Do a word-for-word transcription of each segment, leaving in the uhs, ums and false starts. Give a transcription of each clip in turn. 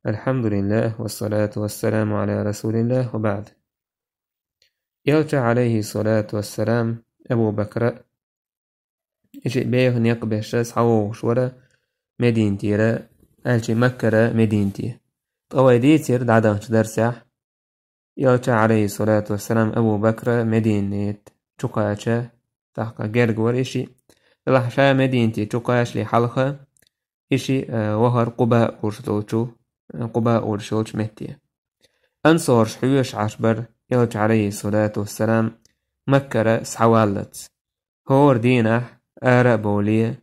الحمد لله والصلاة والسلام على رسول الله وبعد. Элча, عليه الصلاة والسلام, Абу Бакра, и шиъ беха некъ беша схьавогӀуш вара Мединатера, аьлча Маккара Мединате. Ткъа вай дийцира дӀадаханчу дарсехь, Элча, عليه الصلاة والسلام, Абу Бакра Мединате чукхача, тӀаккха герга вара и шиъ. Делахь ша Мединате чукхачале хьалха и шиъ, э, вахара Къуба олуш долчу, э, Къуба олуш йолчу метте. Ансораш хьоьжуш Ӏаш бара Элча, عليه الصلاة والسلام, Маккара схьаваллалц. ХӀора дийнахь ара а бовлий,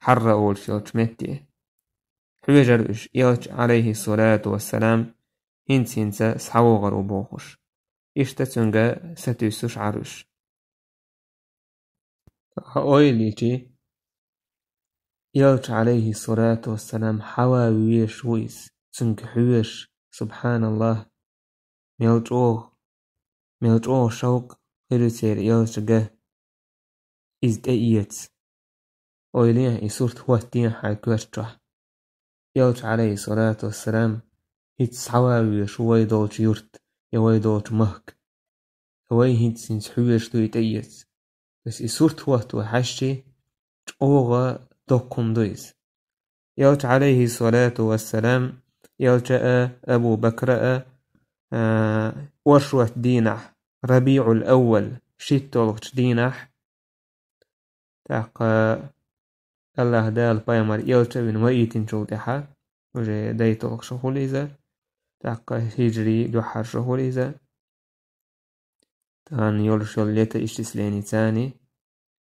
Хьарра олуш йолчу метте. Хьоьжура уьш, Элча, عليه الصلاة والسلام, хӀинца-хӀинца схьавогӀур ву бохуш. Иштта цуьнга сатуьйсуш Ӏара уьш. Ойла йичи, Элча, عليه الصلاة والسلام, хьаван везаш ву иза, цуьнга хьоьжуш, субхьаналлахӀ. Мел чӀогӀа, мел чӀогӀа шовкъ хир ю церан Элча ган, иза тӀеэца. Ойла е, и сурт хӀоттае хьайн коьрта чохь. Элча, عليه الصلاة والسلام, хӀинца схьаван везаш ву вай долчу юрт я вай долчу махка. Вай хӀинца-хӀинца хьоьжуш ду и тӀеэца. То есть и сурт хӀотто хьаьжчи, чӀогӀа доккха хӀума ду иза. Элча, عليه الصلاة والسلام, Элча а, Абу Бакра а, а, оршот дийнахь, РабиӀул-Аввал, шийтталгӀачу дийнахь, тӀаккха АллахӀ Дала пайхамар Элча а вина ваийтинчул тӀаьхьа, уже дайталгӀа шо хуьлу иза, тӀаккха хиджри дуьххьара шо хуьлу иза. Тахана йолуш йолу летоисчисленицани,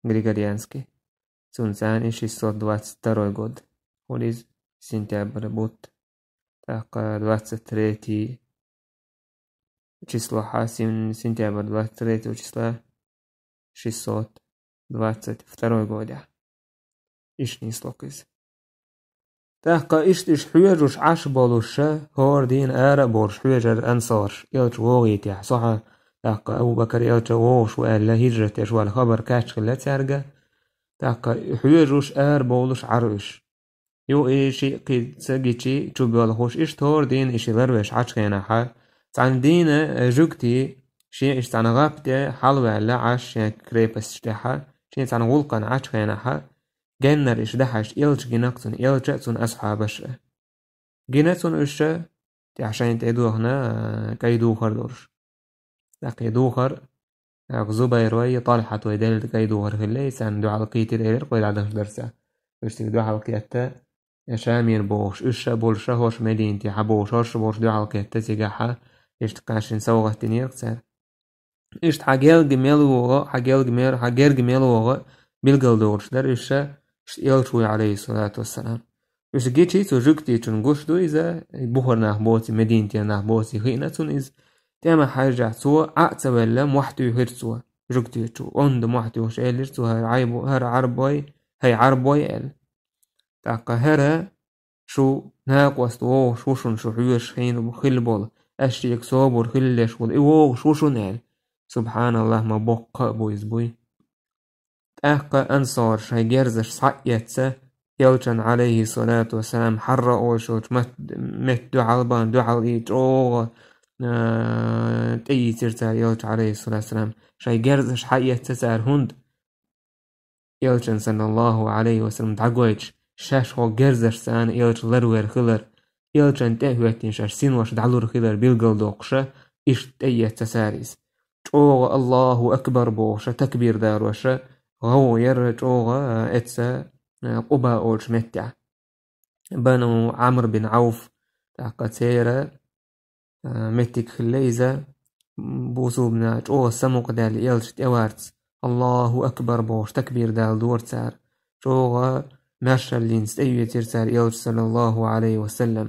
григорианский, цунцани шестьсот двадцать второй год хуьлу иза, сентябрь бутт. ТӀаккха двадцать третий числохьа, сен-, сентябрь двадцать третьего числа шестьсот двадцать второй годехь. Иштта нисло иза. ТӀаккха иштта уьш хьоьжуш Ӏаш болуша, хӀора дийна ара а болуш хьоьжура ансораш, Элча вогӀийтехь, со хьан, тӀаккха Абу Бакар Элча вогӀуш ву аьлла, хиджрат деш вала хабар кхаьчна хилла цаьрга. ТӀаккха хьоьжуш ара бовлуш Ӏара уьш. Юха и шиъ кхин ца гичи чубоьлхуш, иштта хӀора дийна и шиъ ларвеш Ӏачу хенахьа, цхьана дийна, э, жуьгти шен иштта цхьана гӀап тӀе хьалаваьлла Ӏаш шен крепосташ тӀехьа, шен цхьана гӀуллакхана Ӏачу хенахьа, геннара иштта дахьаш Элча гина-кх цунна, Элча а цунна асхьабаш а. Гина цунна уьш, тӀехь шайна тӀе дохна, э, кӀай духар долуш. ТӀаккха и духар, тӀаккха Зубайр вай, Талхьат вай делла кӀай духар хилла, и царна дуьхьал кхийтира элира кхойла дӀадаханчу дарса. Уьш цига дуьхьал кхетта, я Шамера бохуш, уьш а болуша хӀорш Мединате хьан бохуш, хӀорш а болуш дуьхьал кхетта цигахьа, иштта кхаьшшина совгӀат динера цара. Иштта хьан герга мел вогӀу, хьан герга мер-, хьан герга мел вогӀу билгалдохуш дара уьш, иштта Элча вуй, عليه الصلاة والسلام. Уьш гичи цу жуьгтичун гуш ду иза, бухара нах боций, Мединатера нах боций хиъна цунна иза. ТӀема хьаьжжахь цо Ӏа а ца велла, мохь туьйхира цо жуьгтичу. Онда мохь туьйхуш элира цо: «ХӀара Ӏайбу-, хӀара Ӏарбой, хӀай Ӏарбой», – аьлла. ТӀаккха: «ХӀара шу накъост вогӀуш ву шуна, шу хьоьжуш хин-, хилла болу, аш шега собар хилла деш волу, и вогӀуш ву шуна», – аьлла. СубхьаналлахӀ, ма боккха а бу иза буй. ТӀаккха ансораш шайн герзаш схьа а эцна, Элчан, عليه الصلاة والسلام, Хьарра олуш йолчу мат-, метта дуьхьал бан, дуьхьал и чӀогӀа, а, тӀеийцира цара Элча, عليه الصلاة والسلام. Шайн герзаш схьа а эцна цара, хӀунда Элчан, صلى الله عليه وسلم, дӀагойтуш, шаьш хӀокху герзашца Элча ларвер хилар, Элчан тӀе а хӀоьттина шаьш синош дӀалур хилар билгалдоккхуша, иштта тӀеэцна цара иза. ЧӀогӀа «Аллаху акбар» бохуша, такбир далоша, гӀовгӀа яра чӀогӀа, а, эцна, а, Къуба олучу меттехь. Бану Ӏамр бин Ӏавф, тӀаккха церан, а, меттиг хилла иза, бусулбана чӀогӀа самукъадаьлла Элча тӀеварца, «Аллаху акбар» бохуш, такбир даладора цара. ЧӀогӀа маьршаллица тӀеоьцира цара Элча, صلى الله عليه وسلم.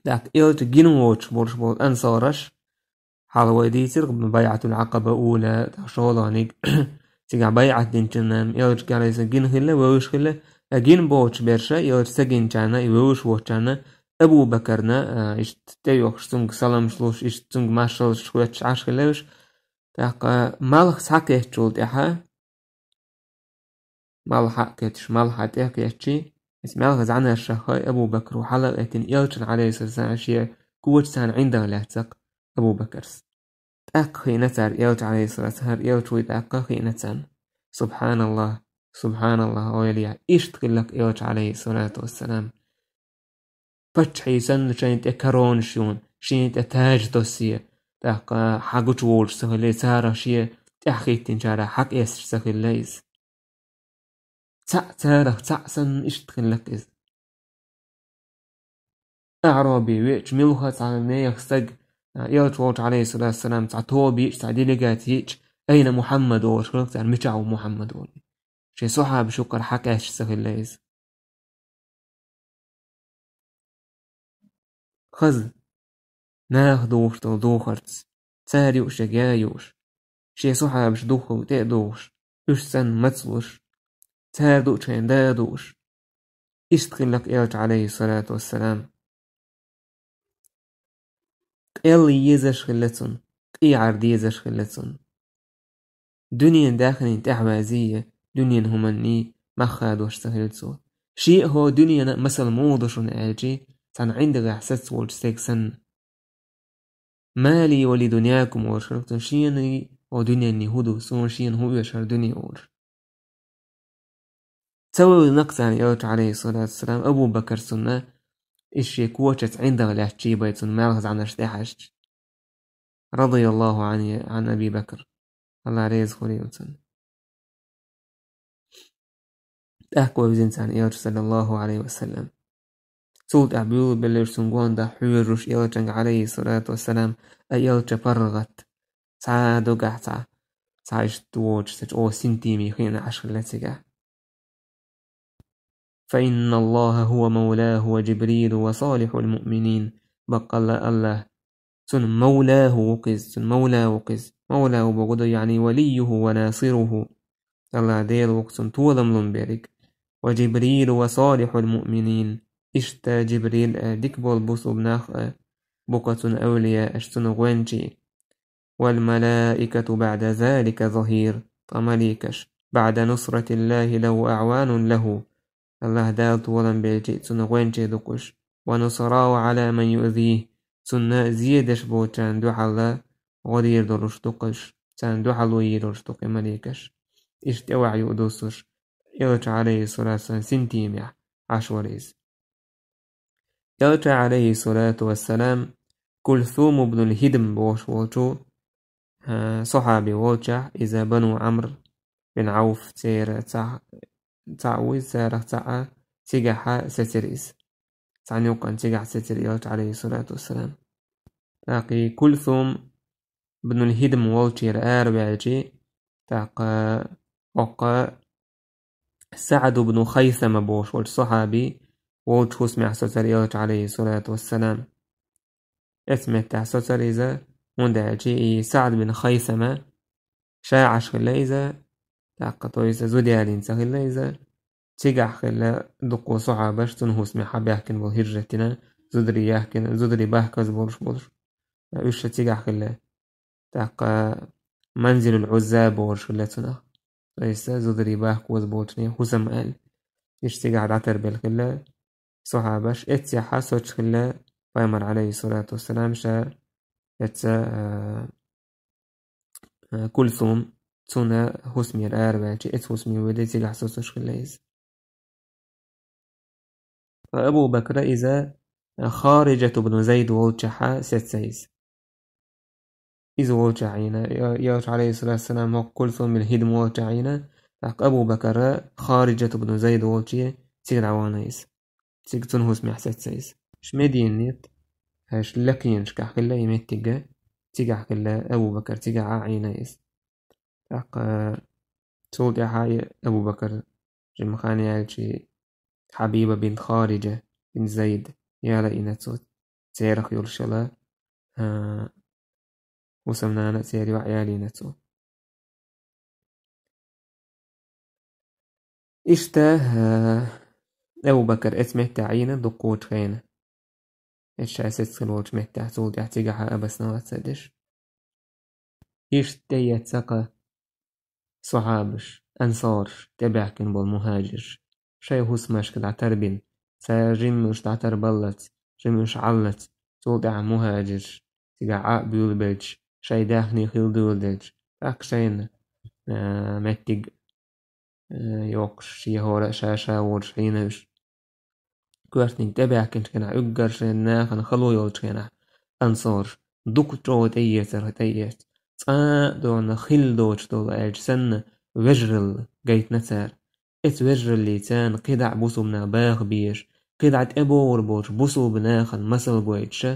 ТӀаккха Элча гина воцуш болуш болу ансараш, хьала вай дийцира, байӀатул Ӏакъаба ула, тӀаккха шолгӀаниг, цигахь байӀат динчунна Элча гӀалайса гина хилла, вевзаш хилла, а гина боцуш берша, Элча ца гинчарна, и вевзаш воцучарна, Абу Бакарна, а, иштта тӀеоьхуш, цуьнга саламаш луш, иштта цуьнга маршаллаш хоьттуш Ӏаш хилла уьш. ТӀаккха малх схьакхеттачул тӀаьхьа, малх схьа а кхетташ, малх схьа тӀе а кхетчи, Иза маьлха зӀанаршах хой Абу Бакро хьала а гӀеттина, Элчан, Ӏалайхиссалату вассалам, шен коча царна ӀиндагӀа лаьцна-кх Абу Бакарс. ТӀаккха хиъна цара Элча, Ӏалайхиссалату вассалам, хӀара Элча вуй тӀаккха хиъна царна. Субханаллах, субханаллах, ойла яь. Иштта хилла-кх Элча, Ӏалайхиссалату вассалам. Паччахьий санна шайна тӀе коронаш юна, шена тӀе таж тоссае, тӀаккха хьагучуволуш ца хилла, царах шен тӀаьхьахӀиттинчарах хьакъесташ ца хилла иза. Цхьаъ царах цхьаъ санна иштта хилла-кх иза. АӀраби веача, муьлхха а цхьа нехан стаг, Элча волчу, Ӏалайхиссалату вассалам, цхьа тоба йиъча, цхьа делегаци йиъча, «Айна Мухьаммад?» олуш хилла-кх цара, мичахь ву Мухьаммад олий. Шен сахьабаш юккъара хьакъесташ ца хилла иза. Хаза, наха духуш долу духарца, цара юуш я гай юуш, шен сахьабаш духхьал тӀе а духуш, уьш санна мацлуш, цара дуучу хенахь да а дууш. Иштта хилла-кх Элча, Ӏалайхиссалату вассалам. Къел езаш хилла цунна, къеӀар дезаш хилла цунна. Дуьненан даьхнина тӀаьхьавазийя, дуьненан хӀуманний мах хадош ца хилла цо. Шен а хӀо дуьненан а масал муха ду шуна аьлча, цхьана ӀиндагӀехь саца волчу стеган санна. «Ма ли ва ли дуньякум», олуш хилла цунна, шений, хӀо дуьненний хӀун ду, суна шена хӀун оьшу хӀара дуьне олуш. Ца вевзина-кх царна Элча, Ӏалайхиссалату вассалам, Абу Бакар цунна, иза шен кочаца ӀиндагӀа лаьцначу бен цунна маьлха зӀанарш тӀехьаьжча. Радияллаху Ӏан, Ӏан Аби Бакр. АллахӀ реза хуьлийла цунна. ТӀаккха вевзина царна Элча, саллаллаху Ӏалайхи ва саллам. Цул тӀаьхьа буьйлабелларш цунна гондах хьоьжуш Элчанга, Ӏалайхиссалату вассалам, а Элча паргӀат. Цхьа а дугахь цхьа, цхьа иштта воцуш, цхьа чӀогӀа синтеме хиъна Ӏаш хилла цигахь. «Фа инна Аллаха хӀува мавлаху ва Джибрилу ва салихьул муъминин». Баккъалла АллахӀ, цуьнан мавлаху ву-кх иза, цуьнан мавла ву-кх иза. Мавла ву бохург ду, яъни валийюху ва насируху. АллахӀ Дела ву-кх цунна толам лун берг. «Ва Джибрилу ва салихьул муъминин». Иштта Джибрил а, дика болу бусулба нах а, бу-кх цуьнан авлияаш, цуьнан гӀоьнчий. «Вал малаикату баъда залика захир», ткъа маликаш, «баъда нусратиллахи лаху ва аӀванун лаху». АллахӀ Дала толам белча, цуьнан гӀоьнчий ду-кх уьш. «Ва нусараху Ӏала ман юъзихи». Цунна зе деш болчарна дуьхьал гӀо дийр долуш ду-кх уьш, царна дуьхьало йийр долуш ду-кх и маликаш. Иштта тӀе вахьа юа дуссуш, Элча, Ӏалайхиссалату вассалам, синтемехь Ӏаш вара иза. Элча, Ӏалайхиссалату вассалам, Кульсум ибн ал-Хидм бохуш волчу, а, сахьаби волчохь, иза Бану Ӏамр бин Ӏавф церан цхьа, цхьаъ ву иза, царах цхьаъ, цигахь сецира иза. Цхьана юккъана цигахь сецира Элча, Ӏалайхиссалату вассалам. ТӀаккха и Кульсум ибн ал-Хидм волчуьра араваьлча, тӀаккха хӀокху СаӀд ибн Хайсама бохуш волчу сахьаби волчу хӀусамехь соцура Элча, Ӏалайхиссалату вассалам. Эцу меттехь соцура иза, хӀунда аьлча и СаӀд бин Хайсама ша Ӏаш хилла иза, тӀаккха, то есть, зуда ялийна ца хилла иза, цигахь хилла дуккха сахьабаш цуьнан хӀусамехь баьхкина болу хӀижрат дина, зударий яьхкина, зударий бахказа болуш болуш. Уьш ша цигахь хилла. ТӀаккха Манзилул Ӏузза бохуш хилла цунах. То есть, зударий бахкоза болчу нехан хӀусам аьлла. Иштта цигахь дӀатарбелла хилла сахьабаш, эццехь соцуш хилла Пайхамар, Ӏалайхиссалату вассалам, ша эцу, а, а, Кульсум, цуьнан хӀусамера араваьлча, эцу хӀусаме веде цигахь соцуш хилла иза. Ткъа Абу Бакра иза Хариджат ибн Зайд волчохь сецна иза. Иза волчохь Ӏийна, я-, Элча, Ӏалайхиссалату вассалам, хӀокху Кульсум бин Хидм волчохь Ӏийна, тӀаккха Абу Бакра Хариджат ибн Зайд волче цига дӀавахана иза. Цига цуьнан хӀусамехь сецна иза. Ш Мединат, ш лекхенашкахь хилла и меттиг, цигахь хилла Абу Бакр, цигахь а Ӏийна иза. ТӀаккха цул тӀаьхьа Абу Бакр жимма хан яьлча, Хьабиба бинт Хариджа бинт Зайд ялийна цо, церах йолуш йолу, а, хӀусамнана а, церан йоӀ ялийна цо. Иштта, а, Абу Бакр эцу меттехь Ӏийна дуккхачу хенахь. Эцу ша сецна хилла волчу меттехь, цул тӀаьхьа цигахь а обосноваться деш. Иштта тӀеэцна кхин сахьабаш, ансараш, тӀебаьхкина болу мухӀажирш. шайн хӀусамашка дӀатарбина, цара жимма уьш дӀатарбаллалц, жимма уьш Ӏаллалц, цул тӀаьхьа мухӀажирш цигахь Ӏа а буьйлабелча, шайн даьхни хила дуьйладелча, тӀаккха шайна, а, меттиг, а, йоккхуш, шен хӀора а ша-ша волуш хьийна уьш. Коьртаниг тӀебаьхкинчу хенахь, уггар шайн нахана хало йолчу хенахь, ансарш дукха чӀогӀа тӀеэцара тӀеэцна. Цкъа а дона хилла доцуш долу аьлча санна, вежаралла гайтина цара. Эцу вежараллица кхидӀа бусулба нах баха безаш, кхидӀа тӀебогӀур болчу бусулба нахана масал гойтуша,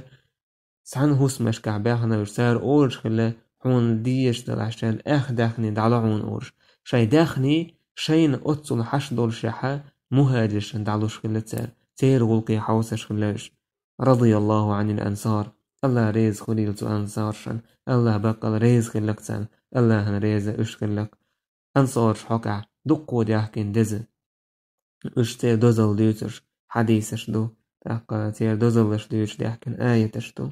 цхьана хӀусамашкахь баьхна уьш, цара олуш хилла, хьуна дезаш далахь шайна аьхка даьхни дӀало хьуна олуш. Шайн даьхни шайна оццул хьаш долушехьа, мухӀажиршна дӀалуш хилла цара, церан гӀуллакхе хьовсаш хилла уьш. Радияллаху Ӏанил ансар. АллахӀ реза хуьлийла цу ансаршна. АллахӀ баккъалла реза хиллакх царна. АллахӀана реза уьш хиллакх. Ансарш хьокъехь дуккха даьхкина деза. Уьш церан дозалла дуьйцуш хьадисаш ду, тӀаккха церан дозаллаш дуьйцуш даьхкина аяташ ду.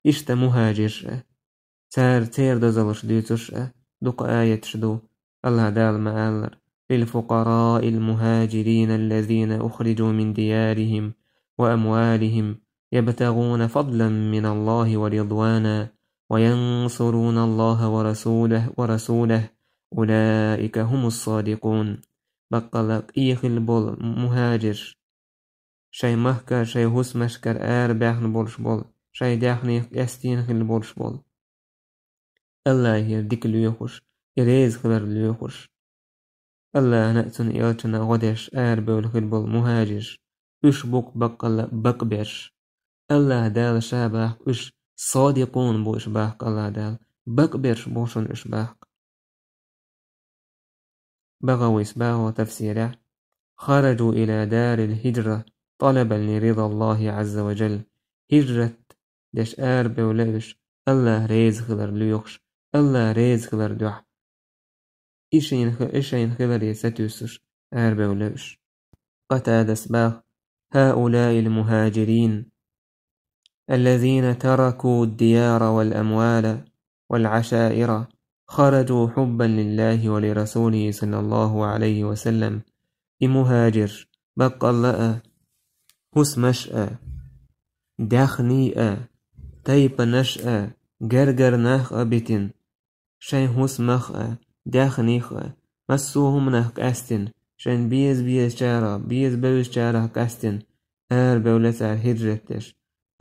Иштта мухӀажирш а, цара церан дозаллаш дуьйцуш а дукха аяташ ду. АллахӀ Дала ма-аллара: للفقراء المهاجرين الذين أخرجوا من ديارهم وأموالهم يبتغون فضلا من الله ورضوانا وينصرون الله ورسوله، ورسوله، أولئك هم الصادقون. Баккъалла къехилла болу мухӀажирш, шайн махкара, шайн хӀусамашкара арабаьхна болуш болу, шайн даьхних къестийна хилла болуш болу. АллахӀера дика лоьхуш, и реза хилар лоьхуш. АллахӀна а, цуьнан элчанна а гӀо деш арабевлла хилла болу мухӀажирш, уьш бу-кх баккъалла бакъберш. АллахӀ Дала ша боху уьш, садикъун бу уьш боху АллахӀ Дала, бакъберш бу шуна уьш боху. БагӀавис боху тафсирехь: خرجوا إلى دار الهجرة طلبا لرضا الله عز وجل. ХӀижрат деш арабевлла уьш, АллахӀ реза хилар лоьхуш, АллахӀ реза хилар дуьхьа. И шайна хи-, и шайна хиларе сатуьйсуш арабевлла уьш. Къатадас боху: هؤلاء المهاجرين الذين تركوا الديار والأموال والعشائر خرجوا حبا لله ولرسوله صلى الله عليه وسلم. И мухӀажирш, баккъалла а, хӀусамаш а, даьхни а, тайпанаш а, гергара нах а битина, шайн хӀусамах а, даьхних а, массо а хӀуманах къаьстина, шайн беза-безачарах, беза-бевзачарах къаьстина, арабевлла цара хӀижрат деш,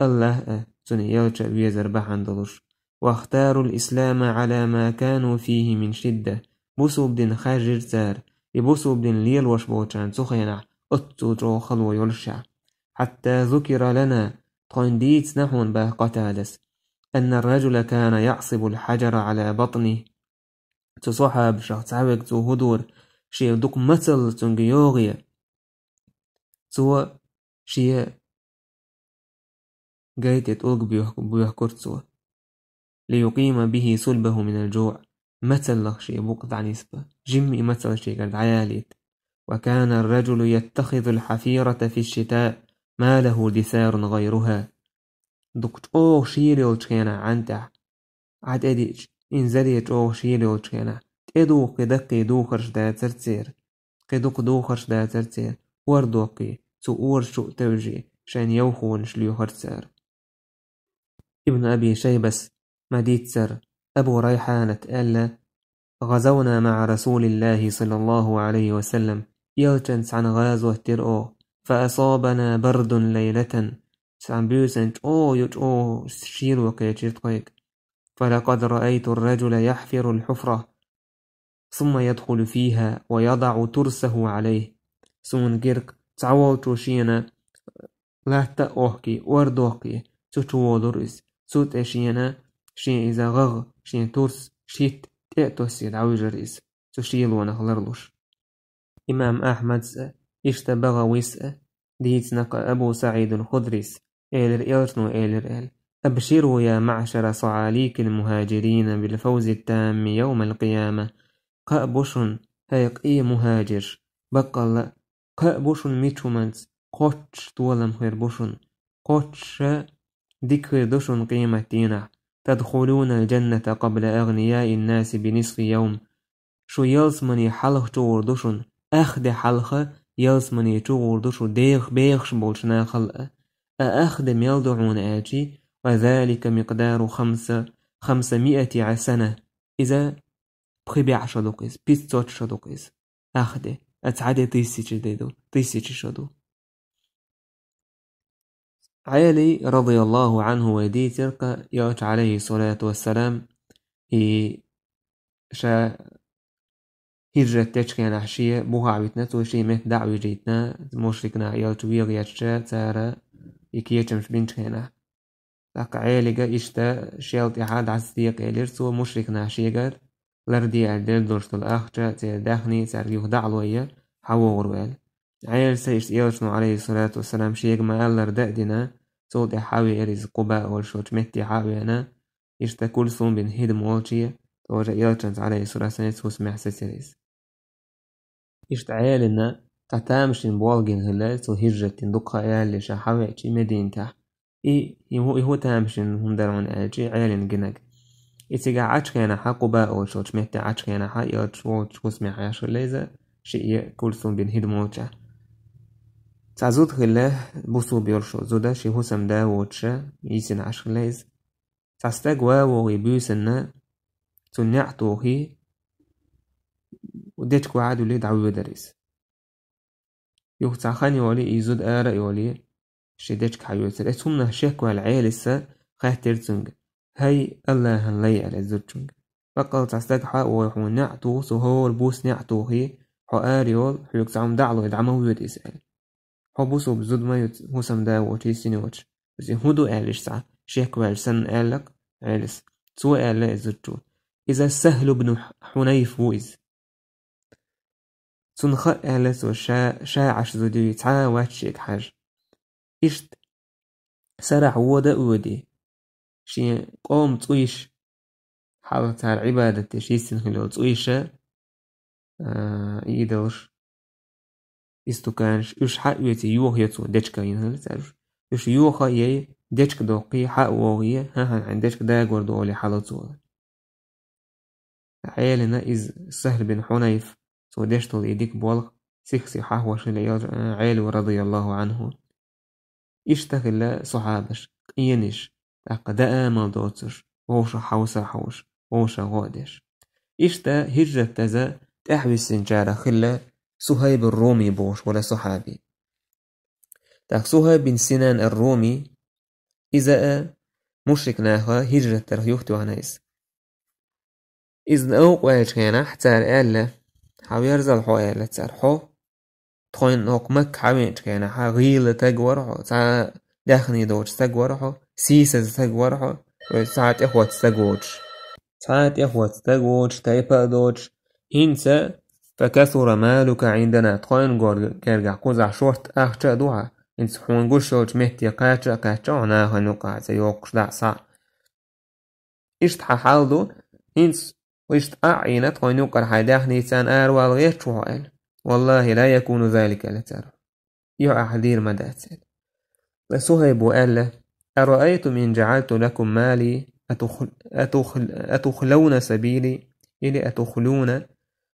АллахӀ а, цуьнан элча а везар бахьана долуш. واختاروا الإسلام على ما كانوا فيه من شدة. Бусулба дин хаьржира цара, и бусулба дин лелош болчарна цу хенахь оццул чӀогӀа хало йолушехь. حتى ذكر لنا, тхуна дийцина хьуна боху Къатадас, أن الرجل كان يعصب الحجر على بطنه. Цу сахьабашах цхьаверг, цо хӀун дора, шен дукха мацалла цуьнга йогӀе, цо шен гай тӀе тӀулг боьх-, боьхкура цо. ليقيم به صلبه من الجوع. Мацаллах шен букъ дӀанисбан, жимма и мацалла шегара дӀаялийта. وكان الرجل يتخذ الحفيرة في الشتاء ما له دثار غيرها. Дукха чӀогӀа шийла йолчу хенахь, Ӏан тӀехь Ӏа тӀедиъча, инзаре чӀогӀа шийла йолчу хенахь, тӀедуху кхин даккхий духарш дацара церан. Кхин дукха духарш дацара церан, ор доккхий, цу ораш чу а тевжий, шайн йовхонаш лоьхура цара. Ибн Аби Шайбас ма-дийццара, Абу Райхьанат аьлла: غزونا مع رسول الله صلى الله عليه وسلم, элчанца цхьаьна гӀазот дира оха, فأصابنا برد ليلة, цхьана буьйсанна чӀогӀа ю, чӀогӀа шийла кхечира тхоьга. فلقد رأيت الرجل يحفر الحفرة ثم يدخل فيها ويضع ترسه عليه. Суна гира-кх цхьаволчо шена латта а охкий, ор доккхий, цу чу волура иза. Цу тӀе шена, шен иза гӀагӀ, шен турс, шитта тӀе а тоссий дӀавуьжура иза, цу шийлонах ларлуш. Имам Ахьмадс а, иштта БагӀавис а дийцина-кх Абу СаӀид аль-Худрис, элира, элчано элира аьлла: أبشروا يا معشر صعاليك المهاجرين بالفوز التام يوم القيامة. Кхаъ бу шуна, хӀай къе мухӀажирш, баккъалла а, кхаъ бу шуна мича хӀуманца, кхоччуш толам хир бу шуна, кхоччуша дика хир ду шуна къематдийнахь. تدخلون الجنة قبل أغنياء الناس بنصف يوم. Шу ялсамане хьалха чугӀур ду шуна, ах де хьалха ялсамани чугӀур ду шу дегӀ-, бехаш болчу нахал а. Ткъа ах де мел ду хьуна аьлчи, وذلك مقدار خمس، خمسمائة سنة. Иза пхи бӀе шо ду-кх иза, пятьсот шо ду-кх иза. Ах де, а цхьа де тысяча де ду, тысяча шо ду. Ӏели, радияллаху Ӏанху, вай дийцира-кх, Элча, Ӏалайхи ссалату вассалам, и ша хӀижрат дечу хенахь шен бухахь витина, цо шен метта дӀа а вижийтина, мушрик нах Элча вен гӀерташ, цара и кечамаш бинчу хенахь. ТӀаккха Ӏелига иштта шел тӀаьхьа дӀасадекъа элира цо мушрик нах шегара, ларде аьлла делла долуш долу ахча, церан даьхни, цаьрга юха дӀа а лой, хьан вогӀур ву аьлла. Ӏелас иштта Элчано, Ӏалайхи ссалату вассалам, шега ма-аллара даа дина, цул тӀаьхьа хьан веара иза Къуба олуш йолчу метте хьан а веана, иштта Кульсум бин ХӀидм волче, тоже Элчанца, Ӏалайхи ссалату вассалам, хӀусамехь сецира иза. Иштта Ӏелина цхьа тамашийна болх гина хилла, цо хӀижрат дина дукха хан ялале ша хьан веачи Мединатехь. И, и хӀу-, и хӀун тамашийна хӀума дара хьуна аьлчи, Ӏелина гинарг. И цигахь Ӏачу хенахь, Къуба олуш йолчу метте Ӏачу хенахь, Элча волчу хӀусамехь Ӏаш хилла иза, шиъ а Кульсум бин ХӀидм волчохь. Цхьа зуда хилла, бусалба йолуш йолу зуда, шен хӀусамда воцуша, йисина Ӏаш хилла иза. Цхьа стаг ван вогӀий буьйсанна, цунна неӀ тухий, дечиг ван а дуьллий, дӀавоьдура иза. Юха цхьа хан йолий, и зуда ара а йолий, шен дечиг хьан йоьцура. Оцу хӀуманах шек ваьлла Ӏелас хаьттира цуьнга: «ХӀай, АллахӀан лай», — аьлла иза зудчуьнга. «Баккъал цхьа стаг хьан а вогӀий, хьуна неӀ туху, цо хӀора буса неӀ тухий, хьо ара йолу, хьоьга цхьа хӀума дӀа а лой, дӀа ма воьду иза», — аьлла. «Хьо бусалба зуда ма ю, хӀусамда воцуш, йисина йоцуш. Иза хӀун ду?» — аьлла иштта цхьа шек ваьлла санна аьлла-кх Ӏелас. Цо аьлла иза зудчо: «Иза Сахьл бну Хьунайф ву иза». Цунна хаьа, аьлла цо, ша, ша Ӏаш зуда юй, цхьа а вац шега хьажа. Иштта сарахь вода а воьдий, шен къоман цӀуйш, хьалха цара Ӏибадат деш йисина хилла йолу цӀуйш, а, идолаш, истуканаш, уьш хьан а оьций, йоха йо цо, дечиг а йина хилла цара уьш. Уьш йоха а йой, дечиг доккхий, хьан а вогӀий, хӀан-хӀа, хьайн дечиг дагор ду олий, хьало цо. Ӏелина иза Сахьл бин Хьунайф, цо деш долу и дика болх, сих-сиха хьахош хилла Ӏело, радияллаху Ӏанху. Иштта хилла сахьабаш, къенаш, тӀаккха даа мел доцуш, вовшах хьовса а хьовш, вовшах гӀо а деш. Иштта хӀижрат даза тӀаьхьависсинчарах хилла Сухайб ар-Руми бохуш волу сахьаби. ТӀаккха Сухайб бин Синан ар-Руми, иза а мушрик наха хӀижрат дарх юхатоьхна иза. Иза новкъа ваьллачу хенахь цара аьлла: «Хьан верзал хьо», — аьлла цара, — «хьо тхойн хӀокху Макка хьан веанчу хенахь, хьан гӀийла стаг вара хьо, цхьа даьхни доцу стаг вара хьо, сийсаза стаг вара хьо, вай цхьа тӀехӀотта стаг воцуш. Цхьа тӀехӀотта стаг воцуш, тайпа а доцуш, хӀинца, факасура малука Ӏиндана, тхойн гор-, гергахь кхузахь шортта ахча а ду хьан, хӀинца хьуна гуш йолчу метте кхача а кхаьчча хьо нахана юкъахь, ца йоккхуш дӀа а схьа. Иштта хьан хьал ду, хӀинца иштта а Ӏийна, тхойн юкъара хьайн даьхни царна аравала гӀерташ ву хьо», — аьлла. «Валлахи, ла якуну залика», — аьлла цара. «Юха ахь дийр ма дац», — аьлла. Сухайбо аьлла: «Араайтум ин жаӀалту лакум мали атух-, атух-, атухлавна сабили, или атухлуна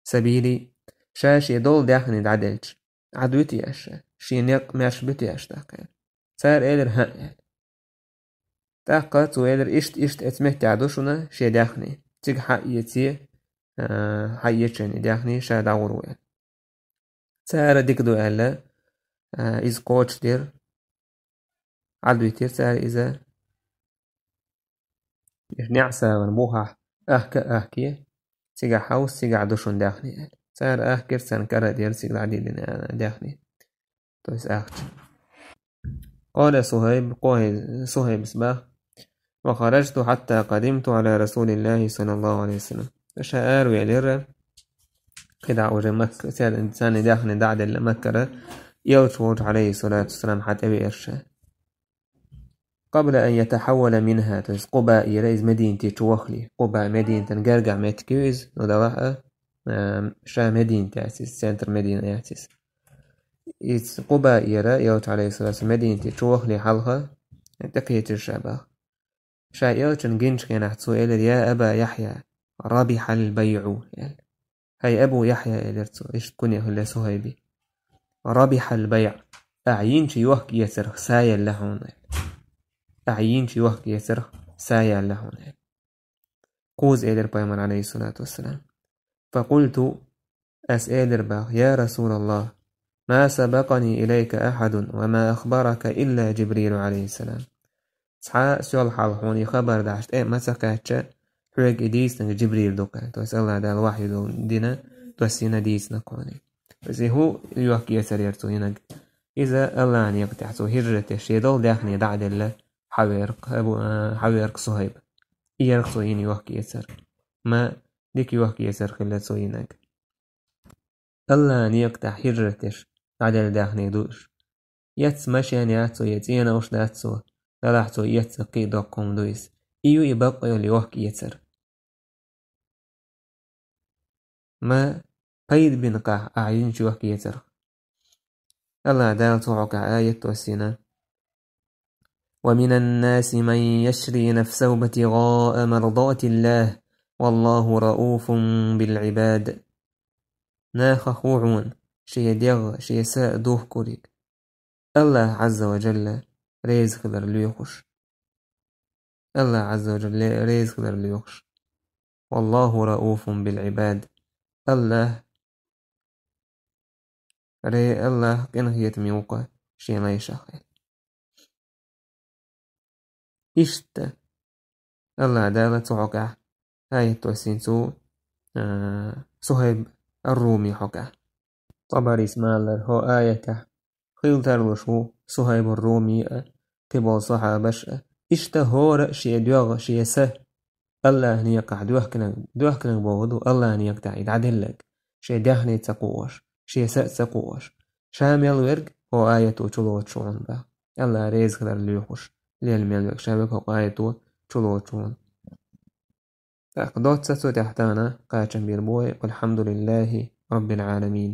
сабили, ша шен долу даьхни дӀаделча, Ӏад вуьтий аш ша, шен некъ маьрша буьтий аш тӀаккха?» — аьлла. Цара элира: «ХӀаъ», — аьлла. ТӀаккха цо элира: «Иштта, иштта, эцу меттехь ду шуна шен даьхни. Цига хьаэций, а, хьаэций шайн даьхни, ша дӀагӀур ву», — аьлла. Цара дика ду аьлла, а, иза кхочушдира. Ӏад витира цара иза. Иштта неӀсагӀан бухахь ахка а ахкий, цигахь хьовса, цигахь ду шуна даьхни аьлла. Цара ахкира, царна кара а дира цига дӀадиллина даьхни. То есть ахча. Къала Сухайб, кхо хӀе-, Сухайбас бах: «Ва хараджту хьатта къадимту Ӏала Расулиллахи саллаллаху Ӏалайхи ва саллам». Ша аравелира, кхидӀа уже Макка, церан, царна даьхни дӀа а делла, Маккара Элча волчу, Ӏалайхи салату ва салам, хьан тӀевеара ша. Къабла ан ятахьаввала минха, то есть Къубаира иза Мединате чу вахале. Къуба Мединатан гергахь меттиг ю иза, ну, делахь а, а, ша Мединат яц иза, центр Медина яц иза. Иза Къубаира Элча, Ӏалайхи салату ва салам, Мединате чу вахале хьалха, тӀекхечира ша бах. Ша Элчанна гинчу хенахь цо элира: «Я Аба Яхья, рабихьал байӀу», — аьлла. «ХӀай Абу Яхья», — элира цо, иштта куня хилла Сухайби. ربح البيع. Ахьа йинчу йохк-эцарх са яьлла хьуна. Ахьа йинчу йохк-эцарх са яьлла хьуна. Кхуза элира пайхамар, алейхиссалату вассалам. فقلت, ас элира бах: يا رسول الله، ما سبقني إليك أحد وما أخبرك إلا جبريل عليه السلام. Цхьа сол хьалха хьуна и хабар дахьаш тӀе а ма ца кхаьчча, хьоьга и дийцинарг Джибрил ду-кх. То есть Аллах Дала вахью дина, то есть йина дийцинарг хьуна. То есть и хӀун йохк-эцар яра цо йинарг? Иза Аллахьан некъа тӀехь цо хӀижрат деш шен долу даьхни дӀа а делла, хьаверг, Абу, а, хьаверг Сухайб. И яра цо йина йохк-эцар. Ма дика йохк-эцар хилла цо йинарг. Аллахьан некъа тӀехь хӀижрат деш дӀаделла даьхни ду уьш. Эцна машен яц цо, я цӀенош дац цо, делахь цо эцна кхин а доккха хӀума ду иза. И ю и бакъ йолу йохк-эцар. Ма пайда бина кхахь ахьа йинчу йохк-эцарх. Аллах Дала цу хьокъехь аят доссийна: ومن الناس من يشري نفسه ابتغاء مرضات الله والله رءوف بالعباد. Нахах ву хьуна шен дегӀ, шен са духкург, Аллах Азза ва Джалла реза хилар лоьхуш. Аллах Азза ва Джалла реза хилар лоьхуш. والله رءوف بالعباد. Аллах ре-, Аллах къинхетаме ву-кх шен лайшах. Иштта Аллах Дала цу хьокъехь аят доссийна цу, а, Сухайб ар-Руми хьокъехь. Табарис ма-аллара, хӀокху аятехь хила тарлуш ву Сухайб ар-Руми а, кхин болу сахьабаш а. Иштта хӀора а шен дегӀ, шен са Аллахьан некъахь доьхкинарг, доьхкинарг бохург ду, Аллахьан некъа тӀехь и дӀаделларг, шен даьхни ца кхоош, шен са а ца кхоош, ша мел верг хӀокху аято чулоцуш ву хьуна бах. Аллах реза хилар лоьхуш лела мел верг ша верг хӀокху аято чулоцуш ву хьуна. ТӀаккха доцца цу тӀехь тахана кхачам бийр бу вай: والحمد لله رب العالمين.